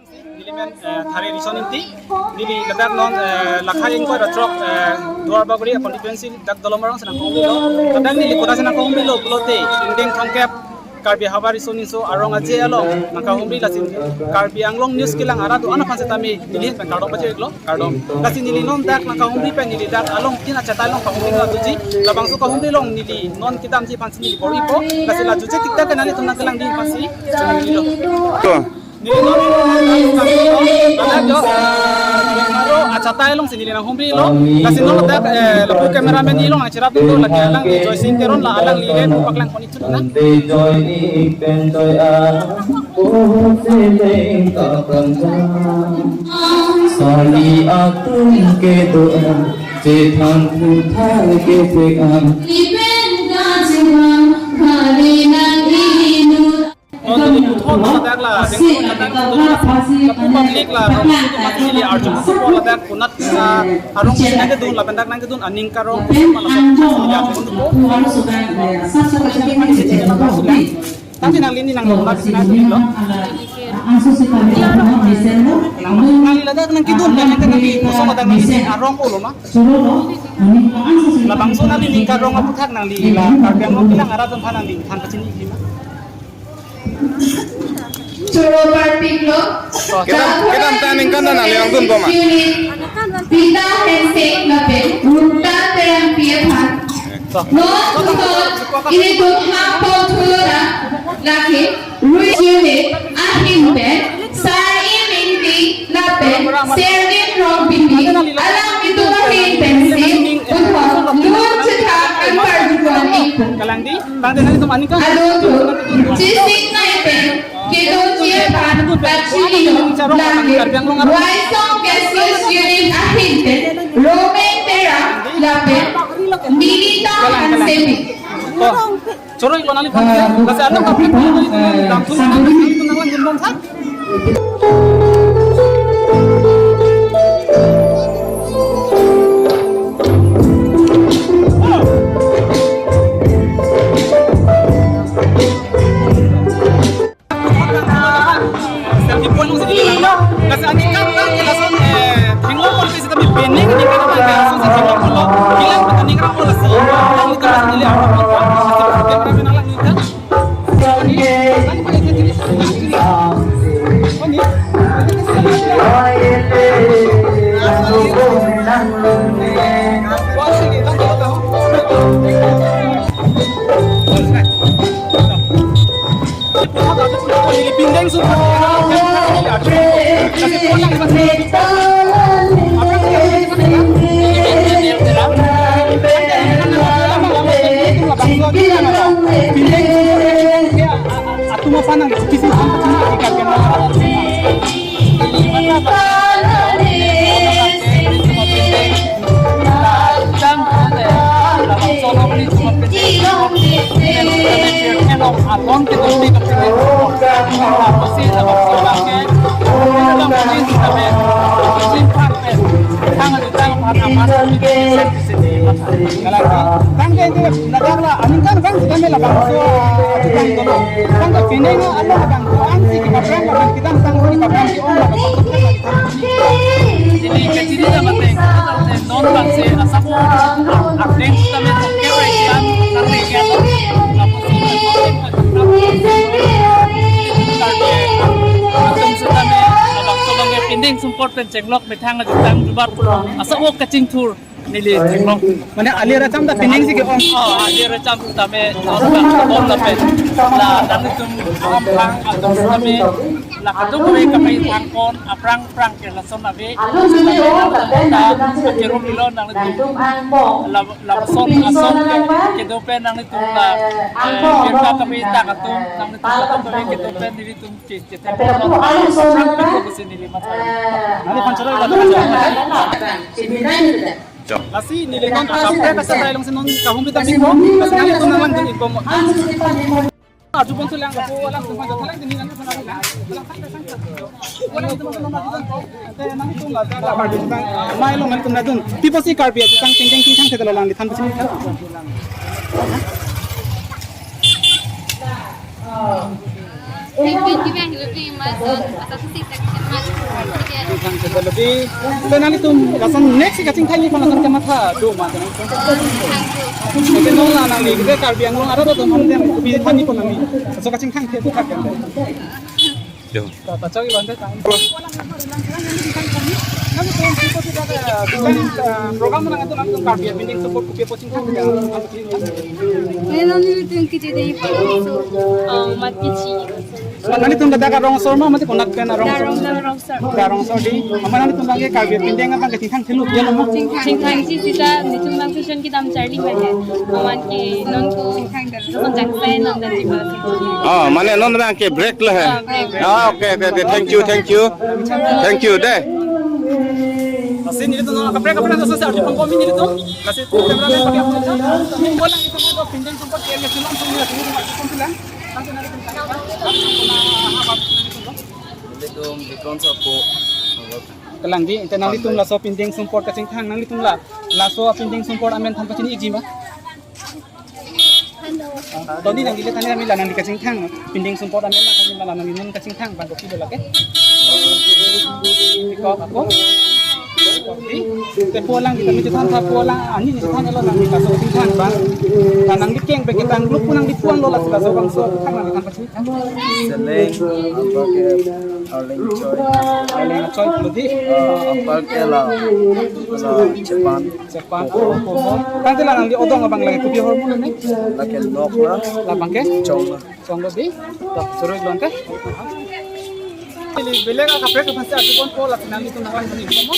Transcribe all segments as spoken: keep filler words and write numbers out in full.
Neli men, eh, Thare Rison Ingti, neli ladak non, eh, Lakha ingkoi ra throk, eh, Duarbagori constituency dak Dolomar along si nangkahumrilo. Ladak neli kodak si nangkahumrilo pulote, ingdeng thomkep Karbi Havar Riso Nimso Arong Aje along nangkahumri, lasi Karbi Anglong News kelang arat do-an aphan setame neli pen kardom pajir-iklo, kardom. Lasi neli non dak nangkahumri pen neli dak along tin achatai along kahumri nangduji, labangso kahumri along neli non kedamji aphan si neli bor-ipo, lasi la jutje thikthak ke nanglitum nangkelangji aphan si chonilo. Ko. Neli non adak jo, eh, achatai along si neli nanghumrilo. Lasi non adak, eh, lapu cameraman along nangcherap dun, lake alangli Joysing Teron, la alangli le pu paklang pon-ik thu nang. Sali atum kedo, chethan phuthar kepek an. Lipen kachimang, kali nang inut. Oh, neli puthot ladak la, dengkun ladak la, lapu public la, lapu public la, lapu public la, arju puthot ladak konat, ah, arong si nangkedun, lapen dak nangkedun aning karong, koson ma lason neli arju puthot. Tangte nangli ni nang nang nang nang nang. Nangli ladak nangkedun, nangli nangli koson ladak nangli arong olo ma. Labangso nangli ning karong aphuthak nangli la Karbi Anglong kelang arat atum aphan nangli than pachini-ikji ma. Choro parpiklo. Kedam, kedamtang aningkan ta nangli nangdunbom ma? Unit Pita Hensing lapen Ruta Terangpi aphan. Non puthot ilitum hangpo thulo ra lake Rui Unit ahin pen Sar-i Ingti lapen Serlin Rongpipi alanglitum ahin pensi puthot lun chethak anparjupon-ikpo. Kalangdi, tangte nanglitum aningkan. Adunthu, chisik nai pen kedunji aphan pachini lake Waisong Cassius Unit ahin pen Romeng Terang lapen Milita Hansepi. Oh, choro-iklo nangli aphan. Lasi alam kapri pun nangli dam thun nangli nangli nanglang gunbom tha. Selfie point along si neli lang. Lasi aningkan ta ke lason, eh, thinglong pon si kami pening aningkan ta ke lason si thinglong pon lo. Kelang pon aningkan pon lasi. Aningkan si neli arju pon. Lasi cameraman alang ningkan. Tangke ini ladak la aningkan kan kita mela bangso, ah, kita itu. Tangke pining alo bangso ansi kita pran, kita tangke kita pran, kita pran. Jadi kecil kita penting, non bangso asap, arning kita men oke, baik ya, arning ya, atum setame, bangso bangke pining sumpot pen chenglok methang ajutang jubat asap kachingthur. Neli theklong. Mane alir acham ta pining si ke-ong. Oh, alir acham ta me, oh, bang, bang, ta me. La, nanglitum, am, bang, atum ta me. La, kadokave kapai thangpon, aphrang, phrang ke lason ave. Alo juni o, ta, ta, ta, ta, ta, kerong ilo, nanglitum. La, lason, ason ke, kedo pen, nanglitum, la, eh, birta kapai thang atum, nanglitum, kadokave kedo pen, nelitum, che, che, che. Aphrang, aphrang, neli mas. Neli panchara, lasi neli non kaprek achatai along si non kahumri ta bingko, lasi nanglitum nanglang dun ikbom. Aju pon sulang kapu alam tu maju thalang dini nanglitum nanglang. Mai along nanglitum nangdun. Pi apotsi Karbi atutang tingting tingtang thek lo lang di than pachini. Thank you, thank you very much. Asa si section mas. Thank you, Lodi. Te nanglitum lason next kachingthang ni panasan kamatha do ma, te nanglitum. Te nong la nangli ke Karbi Anglong arat atum amen dem kopi than ni pon nangli. So kachingthang the do kak. Yo. Ta ta chok ilon te ta. Nanglitum, uh, program nang atum nanglitum Karbi apindeng support kopi apot chingthang. Neli nanglitum kejut dei pa so, uh, mat kichi. Nanglitum ladak arong asor ma, mate konat pen arong asor? Arong, arong asor. Arong asor dei. Amat nanglitum abang ke Karbi apindeng abang ke chingthang thelu ya ma? Chingthang. Chingthang si sita nelitum abang session kedam charli ma he. Amat ke non ko chingthang dan. Lason jaksa non dan di ba. Oh, mane non abang ke break lo he. Ah, break. Ah, okay, okay, okay. Thank you, thank you. Thank you dei. Lasi nelitum non kaprek kaprek laso si arju pangkomi nelitum. Lasi cameraman pakai apa? Bolang kita mau pindeng support ke area silang sung ya sung. Nelitum Bikram Sapo. Kalang dei, te nanglitum laso pindeng support kachingthang, nanglitum la laso pindeng support amen than pachini ikji ma? Toni nangli le tani kami la nangli kachingthang, pindeng support amen la kami la nangli non kachingthang bang kopi do lake. Ikok ako. Ikok dei. Te pulang kita mi chethan tha pulang, ani chethan lo nangli laso chingthang bang. Nangli keng bek kita grup pun nangli pulang lo laso laso bangso thang nangli than pachini. Seleng, apa ke, Arleng Choi. Arleng Choi, Lodi. Ah, apa ke la, la Japan. Japan, Komo. Tangte la nangli odong abang lake kopi ahormu ne? Lake nok la. Labang ke? Chong la. Chong lo dei. Tak suruh ilon te. Ili belek akaprek kapan si arju pon po lasi nanglitum nanglang kami Komo.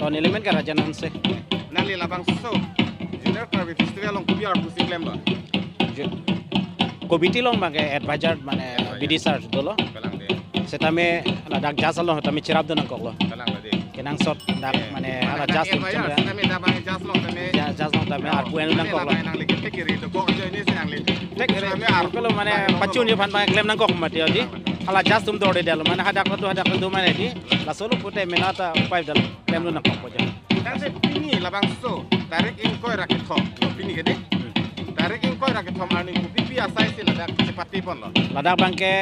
Ton element ka Raja Nanse. Nangli labangso Junior Karbi Festival along kopi arpu si klem ba? Ju-, committee along abang ke advisor mane Advisor. B D sir dolo. Kalang dei. Setame ladak judge along tame cherap do nangkok lo. Kalang dei. Kenangsot dak Eh, mane mane ala abang judge advisor, tum setame dak abang judge along tame. Ja-, judge along tame Oh, arpu en mane nangkok lo. labang nangli ke thek kiri do kok aja ini si nangli. Thek kiri. Setame arpu Kalau mane abang pachun nangkok. Yo phan abang klem nangkok mati odi. Ala judge tum dor de dalo mane hadak lo tu hadak lo tu mane di. Laso lo pute mena ta upai dalo klem lo nangkok po jam. Tangte pini labangso tarik ingkoi ra kethom. Pini ke dei. Hmm. Tarik ingkoi ra kethom arni kopi pi asai si ladak chepate ponlo. Ladak abang ke,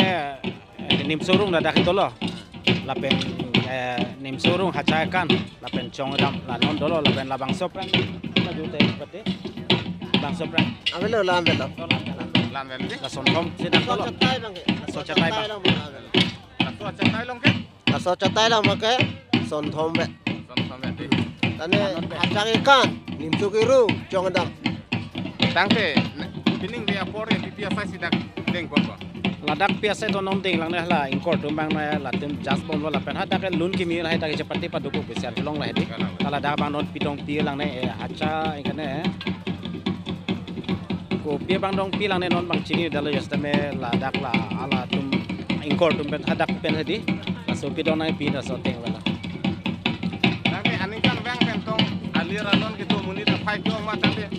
eh, Nimso Rung ladak dolo. Lapen, eh, Nimso Rung Hacha Akan, lapen Chongdam la non dolo, lapen labangso aphrang. Kita jute pate. Bangso aphrang. Avelo la avelo. La Sonthom si dak dolo. Laso chatai abang ke. Laso chatai abang. Laso chatai abang ke. Laso chatai abang ke Sonthom be. Sonthom be dei. Tane Hacha Akan, Nimso Rung, Chongdam. Tangte, ne, pining dei apor ke pi pi asai si dak deng ponpo? Ladak pi asai do non deng lang ne hala ingkoi atum abang ne latum judge bomlo lapen hadak ke lun kimi lahai dak chepate padukok pi si arjulong lahai dei. Kalang. Hala dak abang non pi dongpi lang ne, eh, Hacha, ingkoi ne, eh. Kopi abang dongpi lang ne non abang chini dalo judge tame ladak la alatum ingkoi atum pen hadak pen hedi. Laso pi dong nangpi laso ateng wala. Tangte aningkan abang pen tong alir alon kedo monit aphai ke-ong ma tangte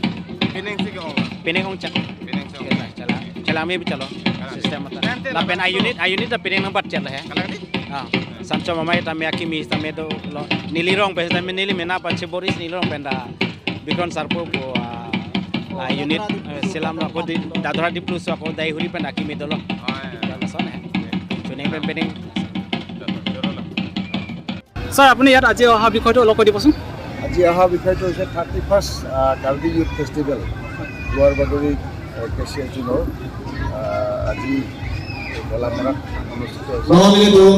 pining si ke-ong. Pining ong chak. Pining si ong. Chala, chala. Chala me bi chalo. Chala. System mata. Tangte lapen labang a unit, a unit ta pining nangbat chala he. Kalang dei? Ah. Sanchom amei tame akimi tame dolo. Neli rong pen tame neli mena pa che Boris neli rong pen da Bikram Sarpo ko, ah, ah, unit, eh, selam lo ako di, Dadra Dipluso ako dai huri pen akimi dolo. Oh, ya. Lason he. Chuning pen pining. Sir, আপুনি ইয়াত আজি অহা বিষয়টো অলপ কৈ দিবচোন। আজি অহা বিষয়টো হৈছে থাৰ্টি ফাৰ্ষ্ট, আহ, কাৰ্বি ইউথ ফেষ্টিভেল, লোৱাৰ বাগৰি, আহ, কে চি এছ জোনৰ, আহ, আজি গলামৰাত অনুষ্ঠিত হৈছে। Nonlitum,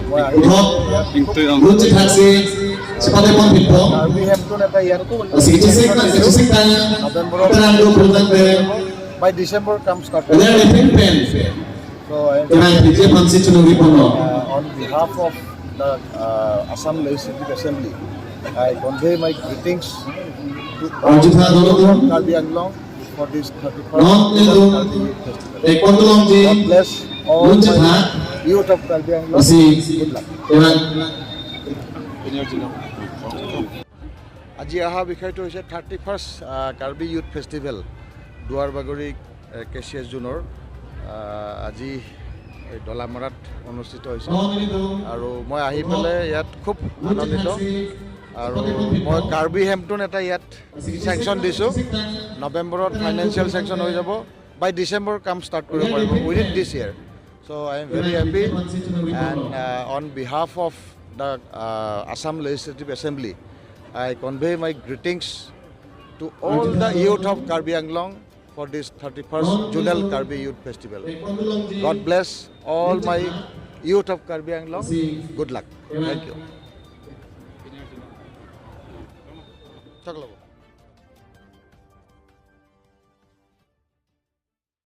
মই আহি Uthot, ইয়াত খুব Ruchi Thaksi, Sipate pon pitpo. Karbi Hemtun eta ইয়াত Asi kechisik na, kechisik tanya. November Terang do pultan be. By December comes Karbi. Ada ada pin pen. So I am Terang pije pansi chunuri pono. Uh, on behalf of the uh, Assam Legislative Assembly, I convey my greetings to all Arjutha dolo dolo. Karbi Anglong for this thirty-first Non ni tu. Karbi Youth Festival. Ek pon tu long ji. God bless all Lunche my tha. Youth of Karbi Anglong. Asi. Good luck. Terang. আজি অহা বিষয়টো হৈছে thirty first Karbi youth festival দুৱাৰবাগৰি কে চি এছ জোনৰ আহ, আজি এই ডলামৰাত অনুষ্ঠিত হৈছে আৰু মই আহি পেলাই ইয়াত খুব আনন্দিত আৰু মই কাৰ্বি হেমটুন এটা ইয়াত চেংচন দিছোঁ নৱেম্বৰত ফাইনেন্সিয়েল চেংচন হৈ যাব by December কাম ষ্টাৰ্ট কৰিব পাৰিব within this year so I am very happy and uh, on behalf of the uh, Assam Legislative Assembly I convey my greetings to all the youth of Karbi Anglong for this thirty-first Zonal Karbi Youth Festival. God bless all my youth of Karbi Anglong. Good luck. Thank you.